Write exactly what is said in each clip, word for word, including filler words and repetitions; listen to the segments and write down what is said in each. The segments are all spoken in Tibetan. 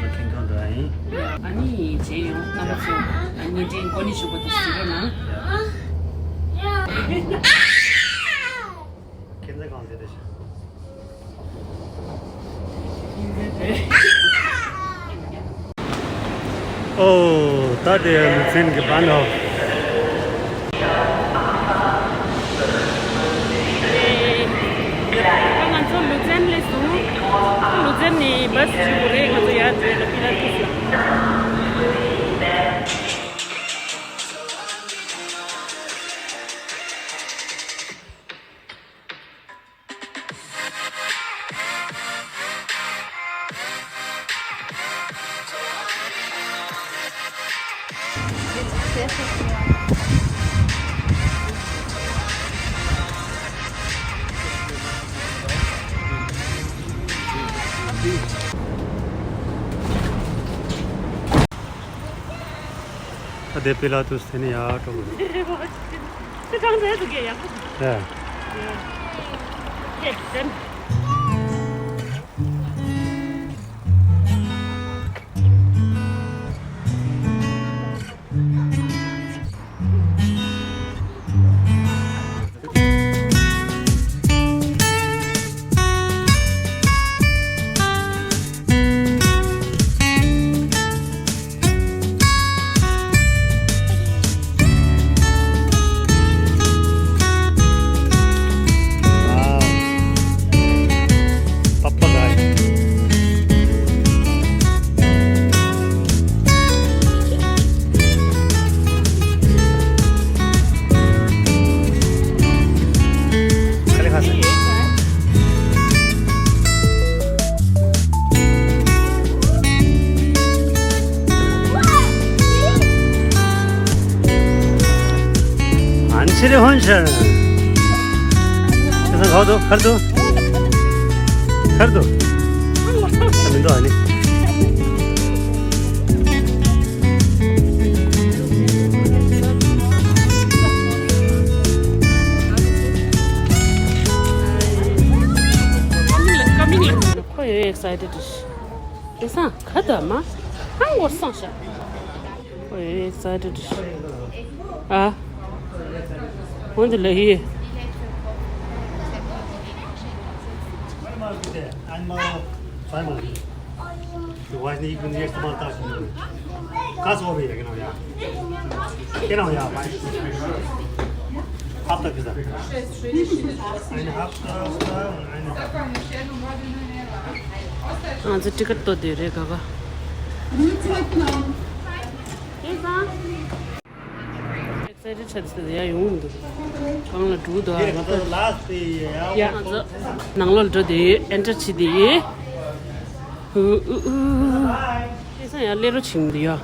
མ་ཁེངས་གང་འདྲ་ཡིན། ཨ་ནི་བྱས་ཡོང་རྣམ་པ་ཚོ། ཨ་ནི་འདྲའི་མགོ་ནས་ཞུགས་པ་དང་གཟིགས་རོགས་གནང་། ཁྱེད་ཚོ་གང་ཟེར་དེ་ཤི། ཨོ། ད་དེ་ལུ་ཚན་གྱི་བར་ནོ། ང་ཚོ་ལུ་ཚན་ལས་སོང་། ལུ་ཚན་ནས་བཱས་ཅིག་རེད། ང་ཚོ་ཡར་འགྲོ་ཡ་ལ་པི་ལ་ཏུས་ལ། ཨ་དེ་པི་ལ་ཏུས་དེ་ནས་ཡར་འགྲོ་དགོས། ཁྱེད་གང་ཚད་དུ་གས་ཡག་པོ་འདུག་ཡ། ཡ། ཡ། ཨན་ཆི་རི་ཧོན་ཤར། ཁྱེད་ཚང་ག་འདུག་ག་རེ་འདུག་ག་རེ་འདུག་ཨ་མི་འདུག་ཨ་ནི། ཁོ་ཡོད་ཨེག་སའི་ཊེཌ་རེད། དེང་སང་ག་ད་མ་ཧང་གོ་སང་ཤ། ཨོ་ཡེ་ཨེག་སའི་ཊེཌ་རེད། ཨ། འོན་ཏེ་ལ་ཧི། Einmal, zweimal. Du weißt nicht, ich bin das erste Mal da. Kannst du auch wieder, genau, ja. Genau, ja, weiß ich. Hab doch gesagt. Eine Hafta und eine Hafta. ང་ཚོ་ཊི་ཀེ་ཊི་ལྟོ་དེ་རེད་ག་ག་ཨེག་སའི་ཊེཌ་ཆགས་ཏེ་ཡ་ཡོང་མི་འདུག་གང་ལ་འགྲོ་འདུག་ཨ། ང་ཚོ་ལ་སི་ཊི་ཡ། ཡ་ང་ཚོ་ནང་ལོགས་འགྲོ་དེ་ཨེན་ཊར་བྱེད་དེ། ཨུ་ཨུ་ཨུ། ཨེ་སང་ཡ་སླེབས་རོགས་བྱེད་མི་འདུག་ཡ།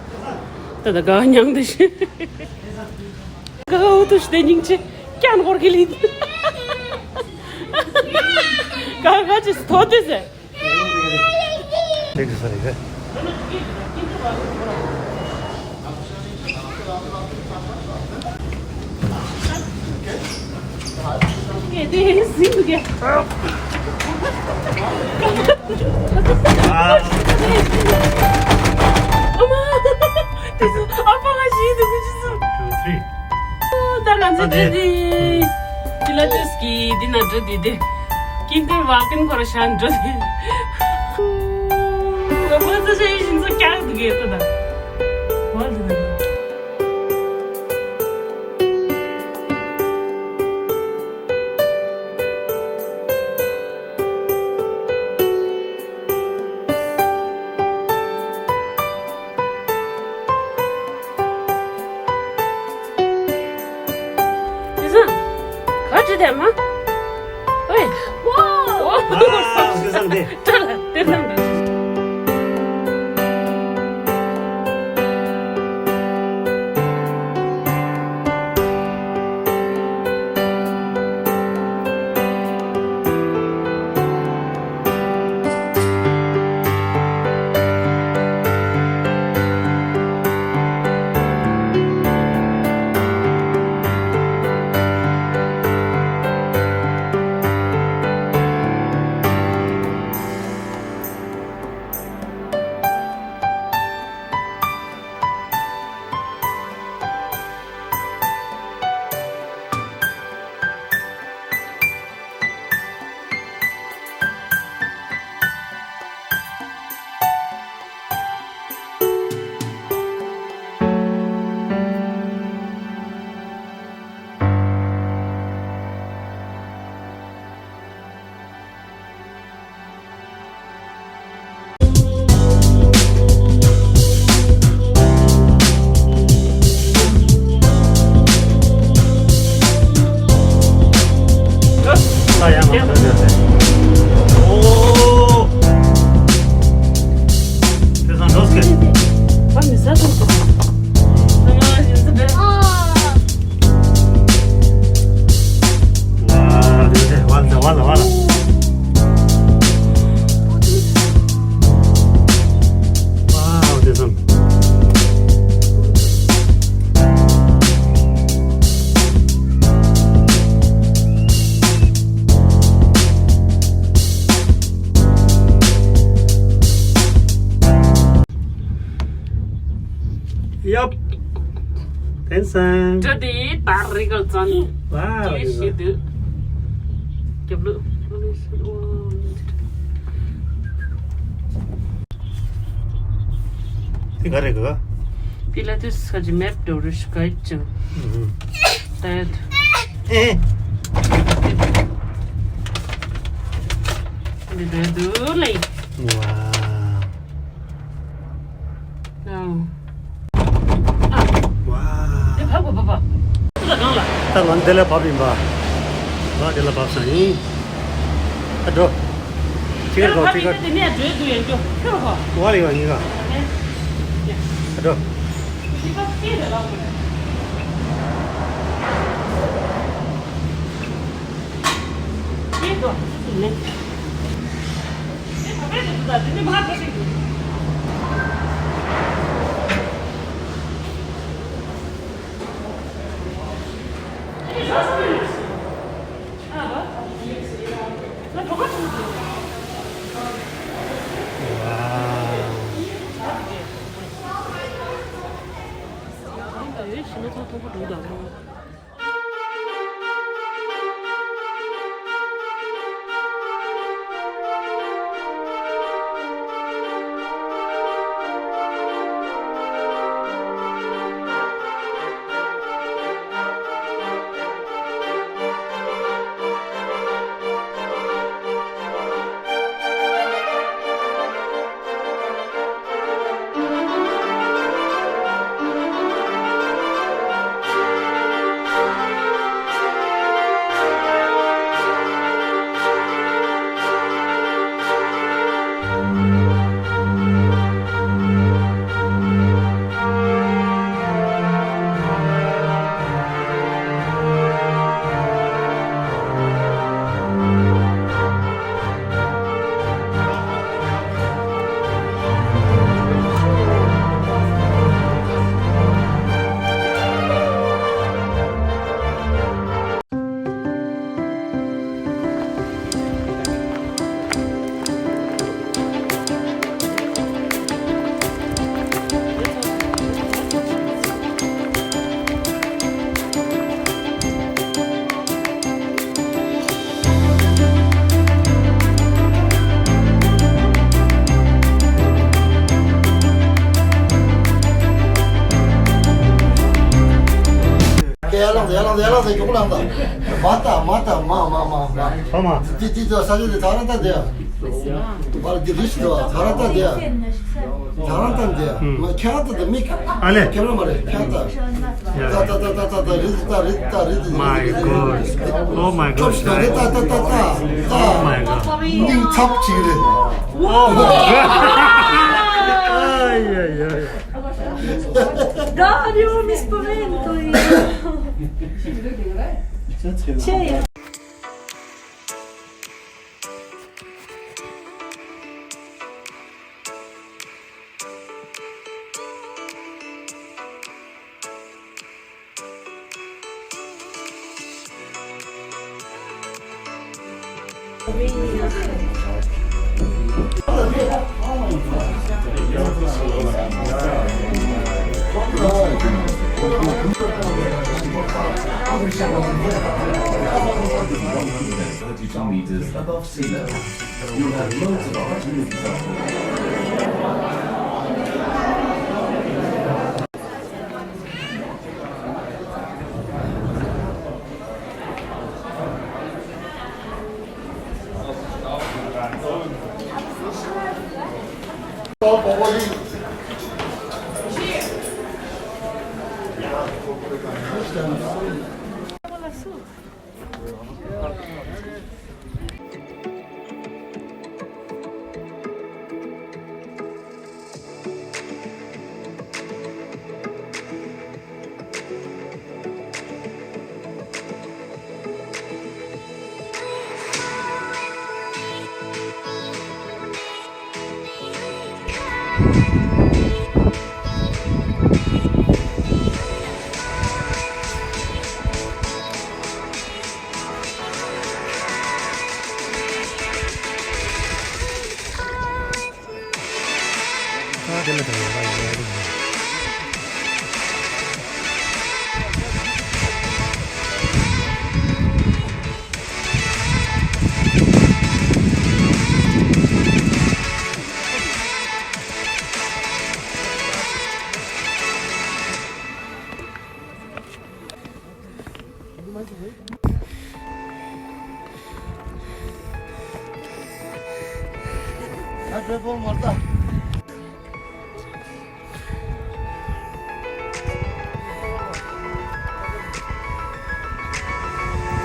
ད་ད་ག་མྱང་དེ་ཤི། ག་འུ་ཐུ་ཤི་དེ་སྙིང་རྗེ། ཀྱང་འཁོར་གི་ལི། ག་ག་ཅི་སི་ཐོ་དེ་ཟེར། ཐེངས་སུ་ས་རེད། ངས་དེ་ཟིན་འདུག་གས། ཨ་མ། དེ་ཚོ་ཨ་ཕ་ང་ཞིག་འདུག་གི་ཅི་སོང་། Two, three. ད་ང་ཚོ་འགྲོ་དེ། ཕི་ལ་ཏུས་ཀྱི་འདི་ན་འགྲོ་དེ་དེ། ཀིན་ཏུར་ཝ་ཀིན་ཁོ་ར་ཤ་འགྲོ་དེ། ང་ཕོ་ཚོ་ཤ་ཡི་ཤིན་ཚོ་ཀྱག་འདུག་གས་ད་ད། ཝ་འདུག་གས། དེ་ཚོ་ག་བྲིས་དེ་མ། ཨོའི། ཝའོ། ཝའོ། དེ་ཚོ་དེ། ཏྲ་ལ་དེ་རྣམས་དང་། ཡབ། ཐེན་སན། འདྲ་དེ་ད་རི་གལ་ཙང་། ཝའོ། ཅི་ཞིག་འདུག་རྒྱབ་ལུགས། དེ་ག་རེ་ག། པི་ལ་ཏུས་ཁ་ཅི་མེབ་འགྲོ་རུ་ཤི་ག་ཅིང་། ད་ཡོད། ཨེ། འདི་འདྲ་འདུག་ལེ། ཝའོ། ཨང་། ཨ། ཝའོ། དེ་བབས་གོ་བབས་བབས། ད་གང་ལ། ད་ང་འདི་ལ་བབས་ཡིན་པ། ང་འདི་ལ་བབས་ས་ཡིན། ཨ་འགྲོ། ཁྱེར་གོ་ཁྱེར་གོ། དེ་ནས་འགྲོས་འདུག་ཡང་འགྲོ་ཁྱེར་གོ། ཝ་ལི་ཝ་ཉི་ག་ཨ་འགྲོ། ཡར་ལངས་ཡར་ལངས་ཡར་ལངས་མགྱོགས་པོ་ལངས་དང་། མ་ལྟ་མ་ལྟ་མ་མ་མ་མ། ཧོ་མ། ཏི་ཏི་ཏི་ས་ཆ་དེ་ཐ་ར་ཏ་དེ། པར་གྱི་རིས་དུ་ཐ་ར་ཏ་དེ། ཐ་ར་ཏ་དེ། ཁྱེད་ཏ་དེ་མིག་ཨ་ལེ། ཁྱེད་ར་མ་རེད་ཁྱེད་ཏ། ཏ་ཏ་ཏ་ཏ་ཏ་རི་ཏ་རི་ཏ་རི་ཏ། My God. Oh my God. ཏ་ཏ་ཏ་ཏ་ཏ། Oh my God. སྙིང་ཚབ་ཅིག་རེད། Oh my God. Ay, ay, ay. Dario, mi spavento io. C'è. Thirty-two meters above sea level. You'll have loads of opportunities up there.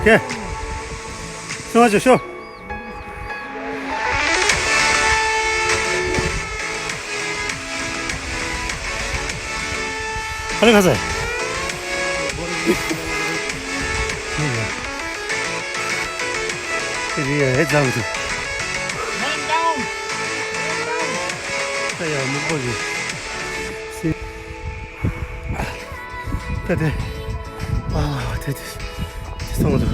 ཁྱེད། ཤོག་ཅིག་ཤོག་ཁ་ལེ་ཁ་ཟེ། དེ་རེད་ཡ་ཧེ་ཙམ་དུ། ཨ་ཡ་མི་ཁོ་ཡི། སི། ད་དེ། ཨ་དེ་དེ། དེ་སོང་དུ།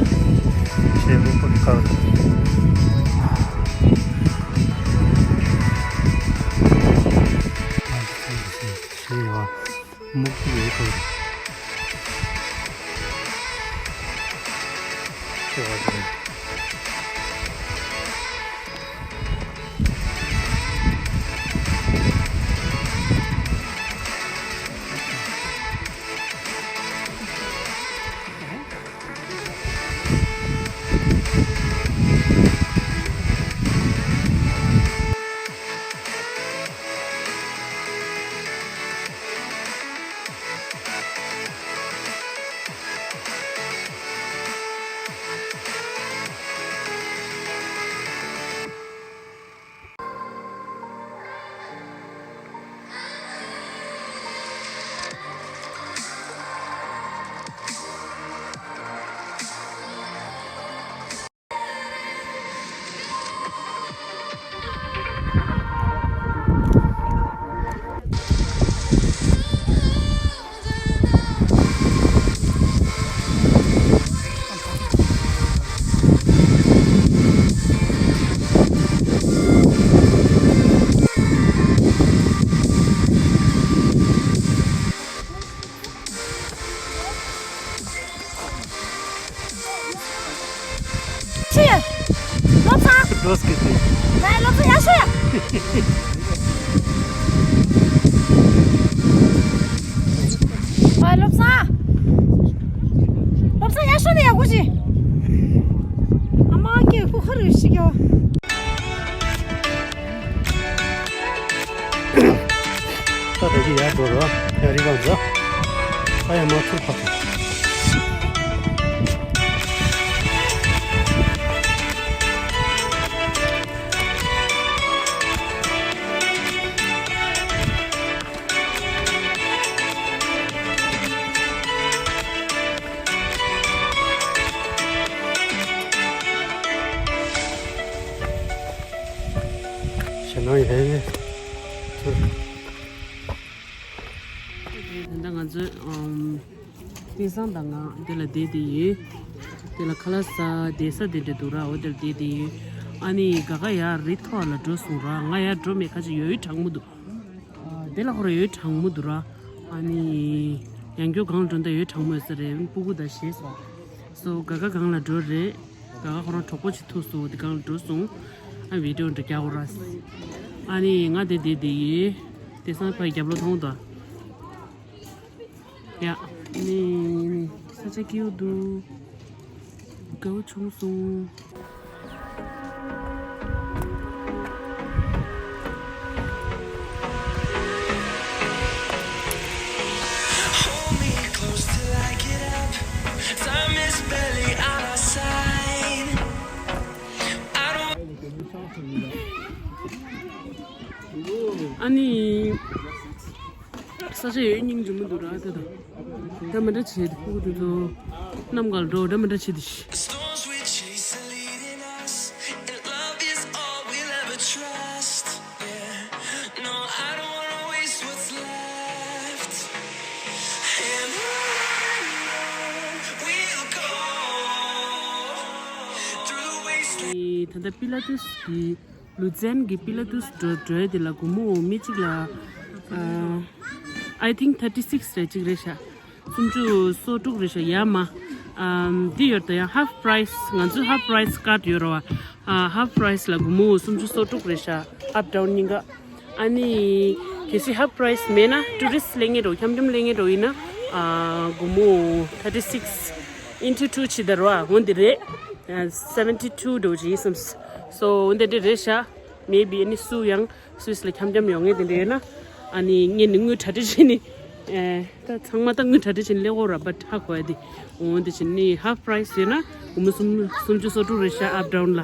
ཞེས་མི་ཁོ་གི་ཁ་རུ། ཞེས་ཡ། སྨུག་པོ་ཡོད་དོ། ཁྱེད་བ་དེ། ཤི། བློ་བཟང་། འགྲོ་སྐྱིད་དེ། ང་བློ་བཟང་ཡག་ཤོས་ཡ། ཨ་བློ་བཟང་། བློ་བཟང་ཡག་ཤོས་དེ་ཡག་པོ་ཅིག་ཨ་མ་སྐྱེ་ཕོ་ཁ་རུ་ཤི་ཀྱོ། ད་ད་གི་ཡར་འགྲོ་རོགས། ཡར་རི་བང་འཛོ། ཨ་ཡ་མ་ཐུར་ཕ་ཐུར། ཞེ་ནང་ཡེ་ཐུར། ད་ལྟ་ང་ཚོ་ཨམ། དཔེ་བཟང་དང་ང་དེ་ལ་བསྡད་དེ་ཡོད། དེ་ལ་ཁ་ལག་ཟ་བསྡད་ས་དེ་འདྲ་འདུག་ར། འོ་དེར་བསྡད་དེ་ཡོད། ཨ་ནི་ག་ག་ཡར་རི་མཐོ་བ་ལ་འགྲོ་སོང་ར། ང་ཡར་འགྲོ་མེད། ཁ་ཅིག་ཡོད་གྲང་མོ་འདུག་ཨ་དེ་ལ་ཁོ་ར་ཡོད་གྲང་མོ་འདུག་ར། ཨ་ནི་ཡང་སྐྱོ་གང་འགྲོ་འདྲ་ཡོད་གྲང་མོ་ཡོད་ས་རེད། སྤུ་གུ་དང་ཞེས་སོ། སོ་ག་ག་གང་ལ་འགྲོ་རེད། ག་ག་ཁོ་རང་གྲོགས་པོ་ཅིག་ཐུག་སོང་། དེ་གང་ལ་འགྲོ་སོང་། ཨ་བི་ཌིའོ་འདྲ་རྒྱག་གོ་ར། ཨ་ནི་ང་དེ་བསྡད་དེ་ཡོད། དེ་སང་ཕ་རྒྱབ་ལོགས་མཐོང་དང་། ཡ། ནི་ནི་ས་ཆ་སྐྱིད་པོ་འདུག་དགའ་བོ་བྱུང་སོང་། Hold me close till I get up. Time is barely on our side. I don't ཨ་ནི། ས་ཆ་ཡོད་སྙིང་རྗེ་མོ་འདུག་ར་ད་ད། ད་མི་འདྲ་བྱེད་དེ་ཕྲུ་གུ་དེ་ཚོ་གནམ་གང་འགྲོ་ད་མི་འདྲ་བྱེད་དེ་ཤི། The storms we chase are leading us, and love is all we'll ever trust. Yeah, no, I don't wanna waste what's left. And on we'll go through the wasteland. ད་ལྟ་པི་ལ་ཏུས་ཀྱི། ལུ་ཛན་གྱི་པི་ལ་ཏུས་འགྲོ་འགྲོ་ཡ་དེ་ལ་སྒོར་མོ་མི་གཅིག་ལ། ཨ། I think thirty six རེད་གཅིག་རེད་ཤག་སུམ་ཅུ་སོ་དྲུག་རེད་ཤག་ཡ་མ། ཨམ། འདི་ཡོད་ད་ཡ་half price ང་ཚོའི་half price card ཡོད་ར་བ། ཨ། half price ལ་སྒོར་མོ་སུམ་ཅུ་སོ་དྲུག་རེད་ཤག up down གཉིས་ཀ་ཨ་ནི། གལ་སྲིད་half price མེད་ན་tourist སླེབས་མཁན་འདྲ་བོ་འཁྱམ་འཁྱམ་སླེབས་མཁན་འདྲ་བོ་ཡིན་ན། ཨ། སྒོར་མོ་thirty six into two ཆི་ད་རོ་ཨ་འོན་ཏེ་རེད། seventy two འགྲོ་ཅི་སམ། so འོན་ཏེ་འདྲེ་རེད་ཤ། maybe ཨ་ནི་སུ་ཡང་སུས་ལ་འཁྱམ་འཁྱམ་ཡོང་ངེས་དེ་འདྲེ་ཡོད་ན། ཨ་ནི་ངས་ནི་དངུལ་གྲ་སྒྲིག་བྱས་ནི། ད་ཚང་མ་ད་དངུལ་གྲ་སྒྲིག་བྱས་ནི་ལེགས་འོ་ར་བ་ཧ་གོ་ཡ་དེ། འོན་ཏེ་བྱས་ནི་half price ཡོད་ན་སྒོར་མོ་སུམ་སུམ་ཅུ་སོ་དྲུག་རེད་ཤ་up down ལ།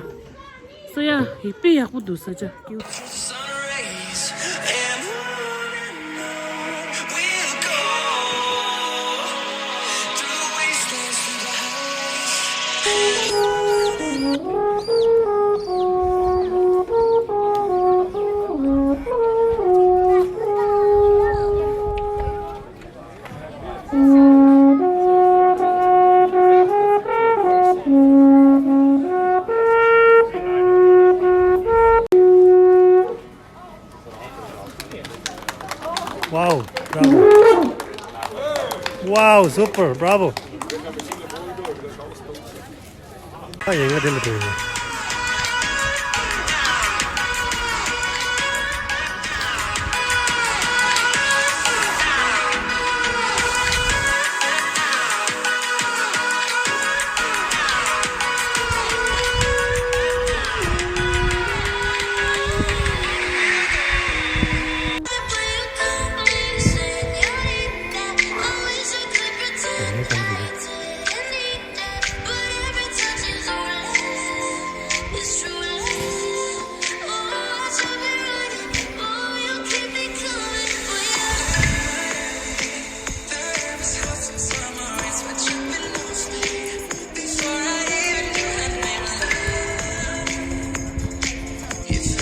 so yeah དཔེ་ཡག་པོ་འདུག་ས་ཆ། Wow, bravo. Wow, super, bravo. ཨ་ཡ་ང་དེ་ལ་དྲན་ཡོད།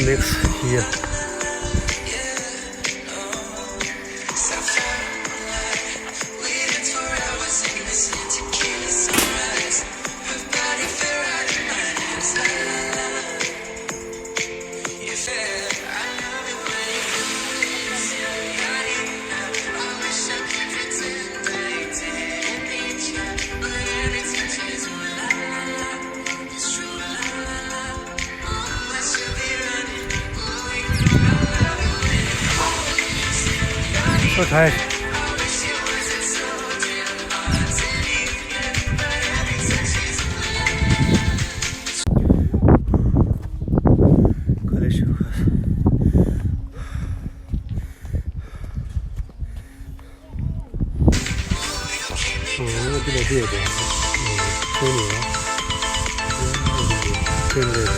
Next year. So tired. ག་ལེ་ཤུ་ཁ། ཨ་འདི་ལ་འདི་ཡོད་དེ། ཁྱོད་ནི་ཡ། ཁྱོད་ནི་ཡ།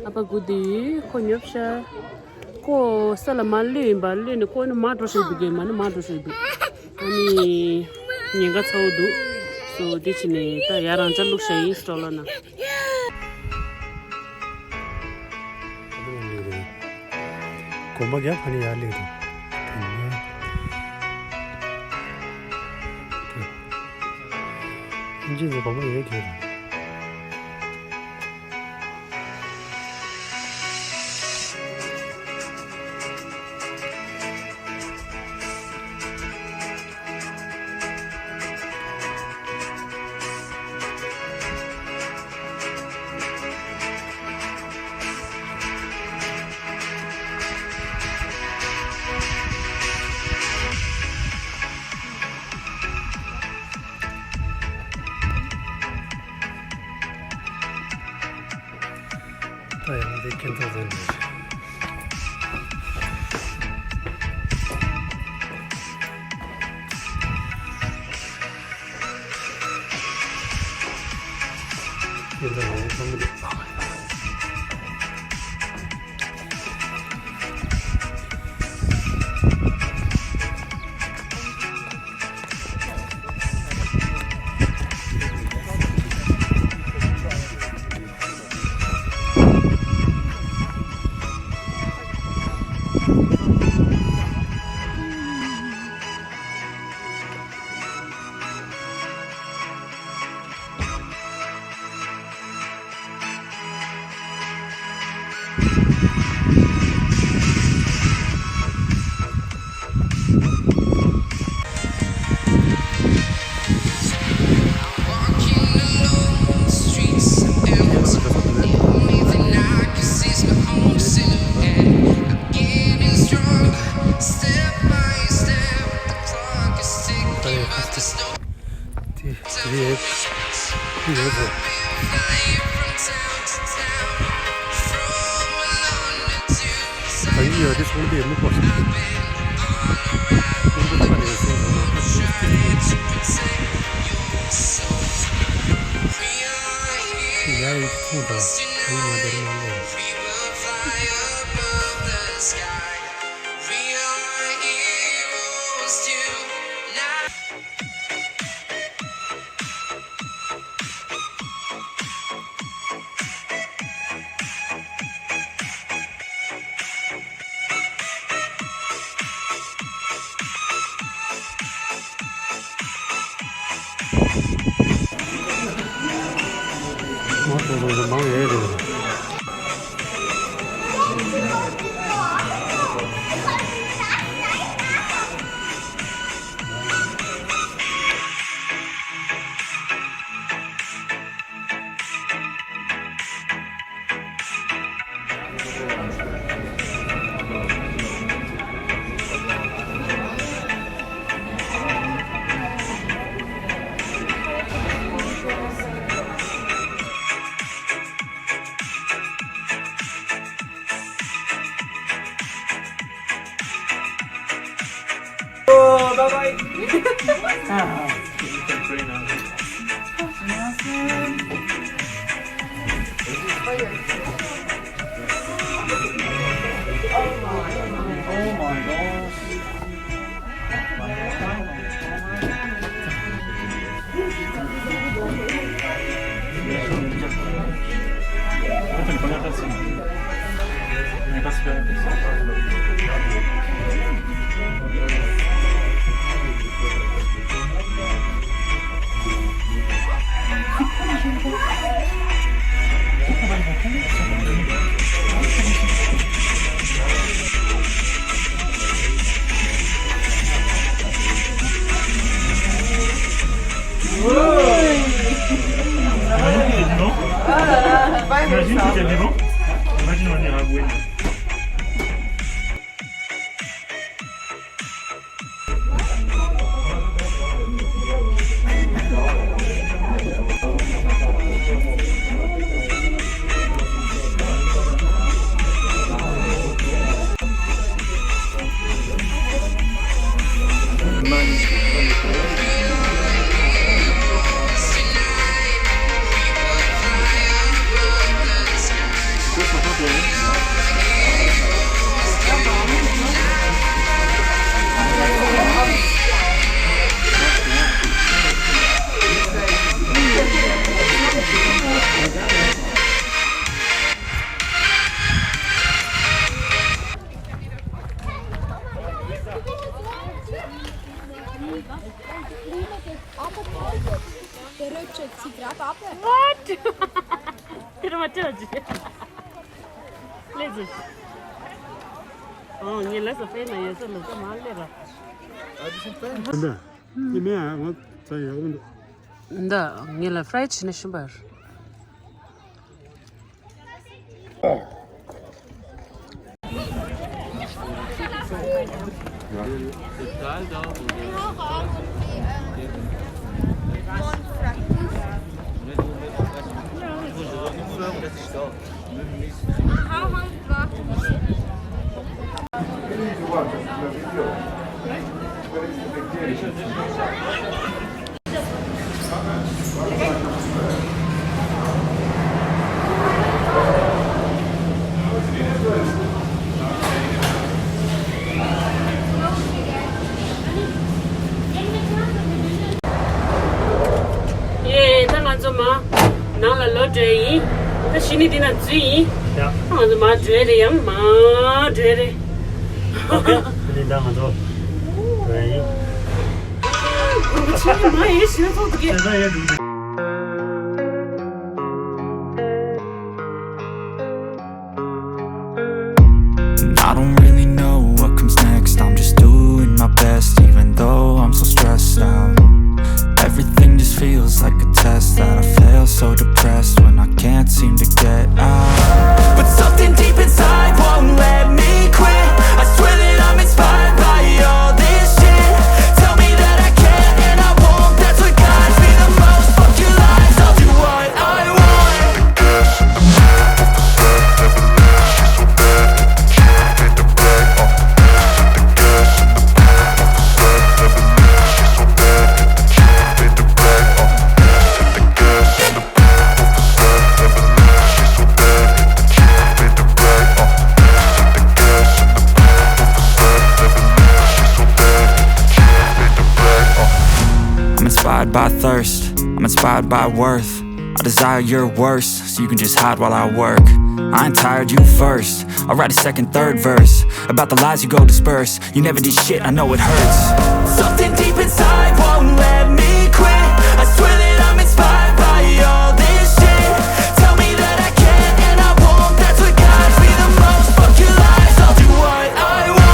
ཨ་ཕ་གུ་དེ་ཁོ་ཉོབ་ཤ། ཁོ་ས་ལ་མ་གློད་ཡིན་པ་གློད་ནས་ཁོ་ནི་མ་འགྲོ་ཤོག་འདུག་གས་མ་ནི་མ་འགྲོ་ཤོག་འདུག་ཨ་ནི་ཉེན་ཁ་ཚ་བོ་འདུག་སོ་དེ་ཕྱིན་ནས་ད་ཡ་རང་ཅག་བླུགས་ཤ་ཡིན་སྤྲོ་ལོ་ན། གོམ་པ་རྒྱབ་ཕ་ནི་ཡར་སླེབས་དང་། དེ་ནས་ཨིན་ཇི་ཟེར་གོམ་པ་ཡར་རྒྱབ་དང་། ད་ཡང་དེ་ཁྱེད་ཚོ་ཟེར་འདུག་དེ་རེད། དེ་རེད་ཟེར། ད་ཡིན་ཡང་དེ་ཚོང་དེ་མི་ཁོག་ཤིག་ཡིན་པ་ཁ་ནས་སེམས་ཟིན་ན་ད་ཚོང་དེ་ཡ་ཡིན་ཚོང་དང་ཡིན་ང་འདིར་མ་ལོ། མང་དུ་མང་ཡོད་རེད། Imagine que t'as des vents. Imagine on ira à Gwen. What? དེར་མ་སྤྲད་ཅིག་ལས་ཟེར། ཨོ་ངས་ལས་ས་ཕེ་ན་ཡོད་ས་ལས་ས་མ་ལས་ར། འདི་མེད་ཨ་ང་ཚ་ཡག་པོ་འདུག་འདི་ངས་ལ་ཕ་རའི་བྱས་ནས་ཤི་བར། ཡེ། ད་ང་ཚོ་མ་ནང་ལ་ལོག་འགྲོ་ཡིན། ད་གཞི་ནས་འདི་ན་འཛུལ་ཡིན། ཡ། ང་ཚོ་མ་འགྲོ་རེད། ཡང་མ་འགྲོ་རེད། ཨོ་ཁེ། དེ་ནས་ད་ང་ཚོ་འགྲོ་ཡིན། ཕྲུ་གུ་ཆེན་མ་ཡིན་ཞེས་ཐོག་ཏུ་སྐད། དེ་ད་ཡ་འགྲོ། And I don't really know what comes next. I'm just doing my best. By thirst, I'm inspired by worth. I desire your worst, so you can just hide while I work. I ain't tired, you first. I'll write a second, third verse about the lies you go disperse. You never did shit, I know it hurts. Something deep inside won't let me quit. I swear that I'm inspired by all this shit. Tell me that I can't and I won't. That's what guides me the most. Fuck your lies, I'll do what I want.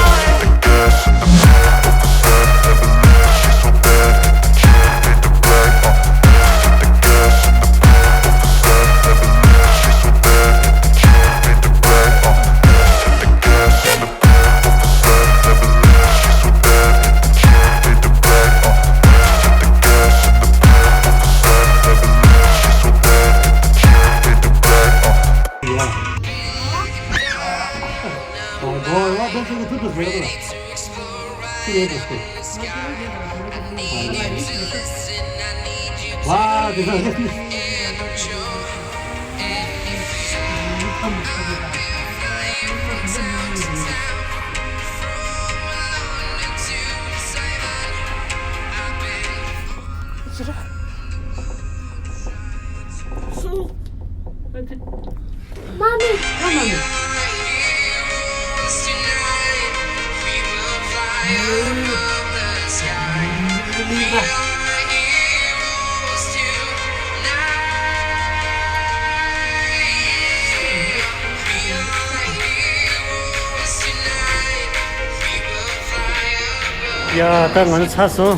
ཡ། ད་ང་ཚོ་ཚར་སོང་།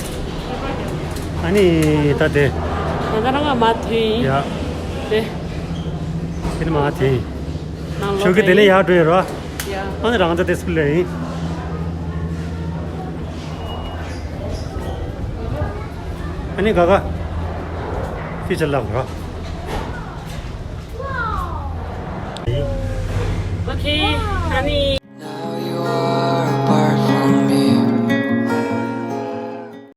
ཨ་ནི་ད་དེ། ང་ཚོ་རང་ང་མ་ཐོན་ཡིན། ཡ། དེ། དེ་ནི་མ་ཐོན་ཡིན། ནང་ལོགས་ཆོས་ཀྱི་དེ་ནས་ཡར་འགྲོ་ཡོད་རོ། ཡ། ཨ་ནི་རང་ཚོ་དེ་སུ་ལས་ཡིན། ཨ་ནི་ག་ག་ཕི་ཅར་ལབ་རོ། ཨོ་ཁེ། ཨ་ནི།